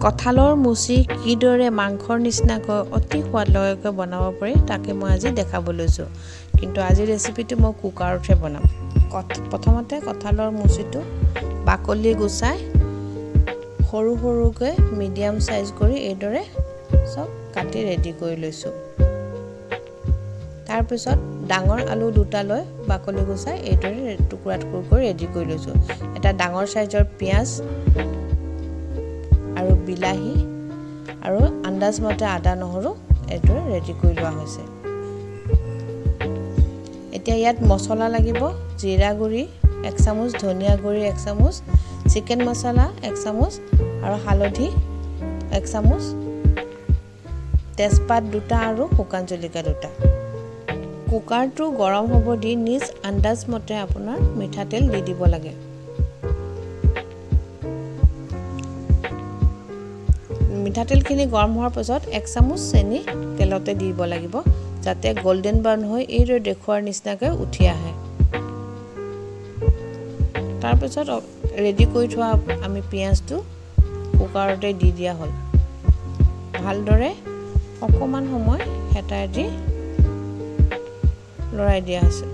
কঁঠালৰ মুচি কিদৰে মাংসৰ নিচিনাকৈ অতি সোৱাদ লগাকৈ বনাব পাৰি, তাকে মই আজি দেখাব লৈছোঁ। কিন্তু আজিৰ ৰেচিপিটো মই কুকাৰতহে বনাম। প্ৰথমতে কঁঠালৰ মুচিটো বাকলি গুচাই সৰু সৰুকৈ মিডিয়াম চাইজ কৰি এইদৰে চব কাটি ৰেডি কৰি লৈছোঁ। তাৰপিছত ডাঙৰ আলু দুটা লৈ বাকলি গুচাই এইদৰে টুকুৰা টুকুৰ কৰি ৰেডি কৰি লৈছোঁ। এটা ডাঙৰ চাইজৰ পিঁয়াজ আৰু বিলাহী আৰু আন্দাজমতে আদা নহৰু এইদৰে ৰেডি কৰি লোৱা হৈছে। এতিয়া ইয়াত মছলা লাগিব: জিৰা গুড়ি 1 চামুচ, ধনিয়া গুড়ি 1 চামুচ, চিকেন মছলা 1 চামুচ আৰু হালধি 1 চামুচ, তেজপাত 2টা আৰু শুকান জলকীয়া 2টা। কুকাৰটো গৰম হ'ব দি নিজ আন্দাজমতে আপোনাৰ মিঠাতেল দি দিব লাগে। মিঠাতেলখিনি গৰম হোৱাৰ পাছত 1 চামুচ চেনি তেলতে দি দিব লাগিব, যাতে গল্ডেন ব্ৰাউন হৈ এইদৰে দেখুওৱাৰ নিচিনাকৈ উঠি আহে। তাৰপিছত ৰেডি কৰি থোৱা আমি পিঁয়াজটো কুকাৰতে দি দিয়া হ'ল। ভালদৰে অকণমান সময় হেতাই দি লৰাই দিয়া হৈছে।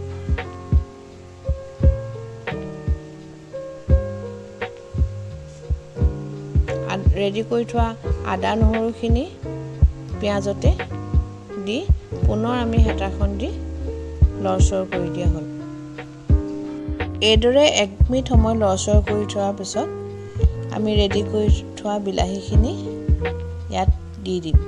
ৰেডি কৰি থোৱা আদা নহৰুখিনি পিঁয়াজতে দি পুনৰ আমি হেতাখন দি লৰচৰ কৰি দিয়া হ'ল। এইদৰে 1 মিনিট সময় লৰচৰ কৰি থোৱাৰ পিছত আমি ৰেডি কৰি থোৱা বিলাহীখিনি ইয়াত দি দিম।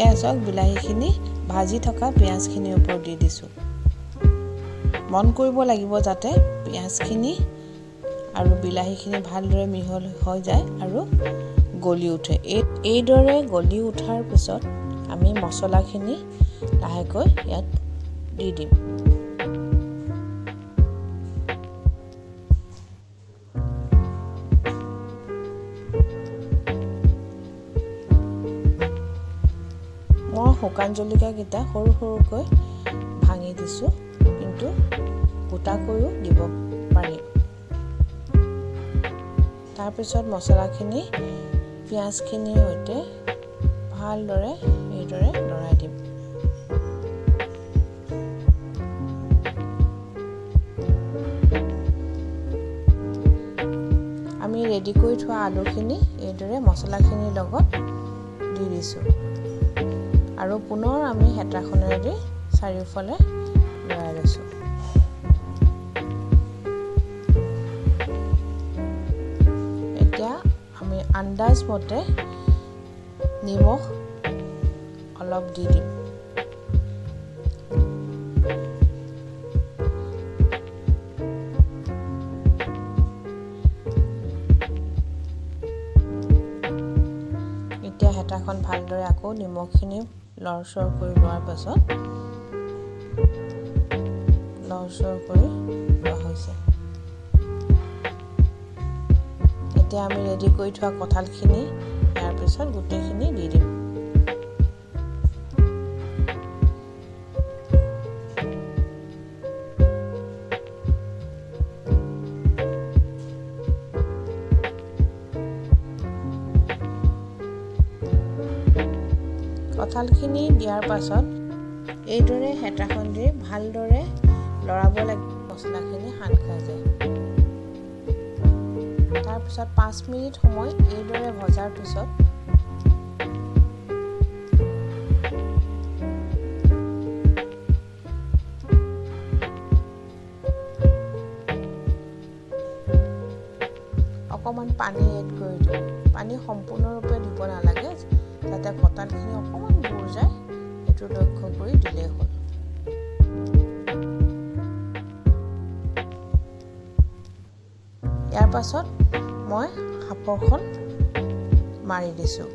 এয়া চাওক, বিলাহীখিনি ভাজি থকা পিঁয়াজখিনিৰ ওপৰত দি দিছোঁ। মন কৰিব লাগিব যাতে পিঁয়াজখিনি আৰু বিলাহীখিনি ভালদৰে মিহল হৈ যায় আৰু গলি উঠে। এইদৰে গলি উঠাৰ পিছত আমি মছলাখিনি লাহেকৈ ইয়াত দি দিম। মই শুকান জলকীয়াকেইটা সৰু সৰুকৈ ভাঙি দিছোঁ, কিন্তু গোটাকৈও দিব পাৰি। তাৰপিছত মছলাখিনি পিঁয়াজখিনিৰ সৈতে ভালদৰে এইদৰে লৰাই দিম। আমি ৰেডি কৰি থোৱা আলুখিনি এইদৰে মছলাখিনিৰ লগত দি দিছোঁ আৰু পুনৰ আমি হেতাখনেৰে চাৰিওফালে লৰাই লৈছোঁ। এতিয়া আমি আন্দাজমতে নিমখ অলপ দি দিম। এতিয়া হেতাখন ভালদৰে আকৌ নিমখখিনি লৰচৰ কৰি লোৱাৰ পাছত লৰচৰ কৰি লোৱা হৈছে। এতিয়া আমি ৰেডি কৰি থোৱা কঁঠালখিনি ইয়াৰ পিছত গোটেইখিনি দি দিম। কঁঠালখিনি দিয়াৰ পাছত এইদৰে হেতাখন দি ভালদৰে লৰাব লাগে, মছলাখিনি সান খাই যায়। তাৰপিছত 5 মিনিট সময় এইদৰে ভজাৰ পিছত অকণমান পানী এড কৰি দিওঁ। পানী সম্পূৰ্ণৰূপে দিব নালাগে, যাতে কঁঠালখিনি অকণমান বুৰ যায় সেইটো লক্ষ্য কৰি দিলেই হ'ল। ইয়াৰ পাছত মই সাঁফৰখন মাৰি দিছোঁ।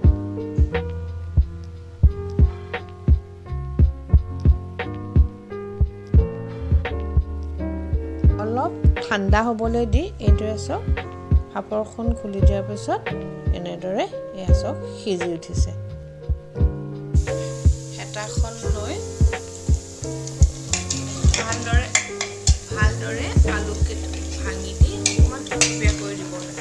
অলপ ঠাণ্ডা হ'বলৈ দি এইদৰে চাওক, সাঁফৰখন খুলি দিয়াৰ পিছত এনেদৰে এয়া চাওক, সিজি উঠিছে। হেতাখন লৈ ভালদৰে ভালদৰে আলুকেইটা ভাঙি দি অকণমান থপথপীয়া কৰি দিব লাগে।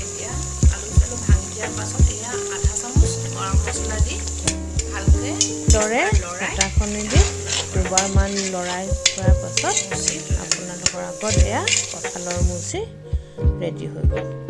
এতিয়া আলু চালু ভাঙি দিয়াৰ পাছত এয়া আধা চামুচ গৰম মছলা দি ভালকৈ দৰে হেতাখনেদি দুবাৰমান লৰাই থোৱাৰ পাছত আপোনালোকৰ আগত এয়া কঁঠালৰ মুচি ৰেডি হৈ গ'ল।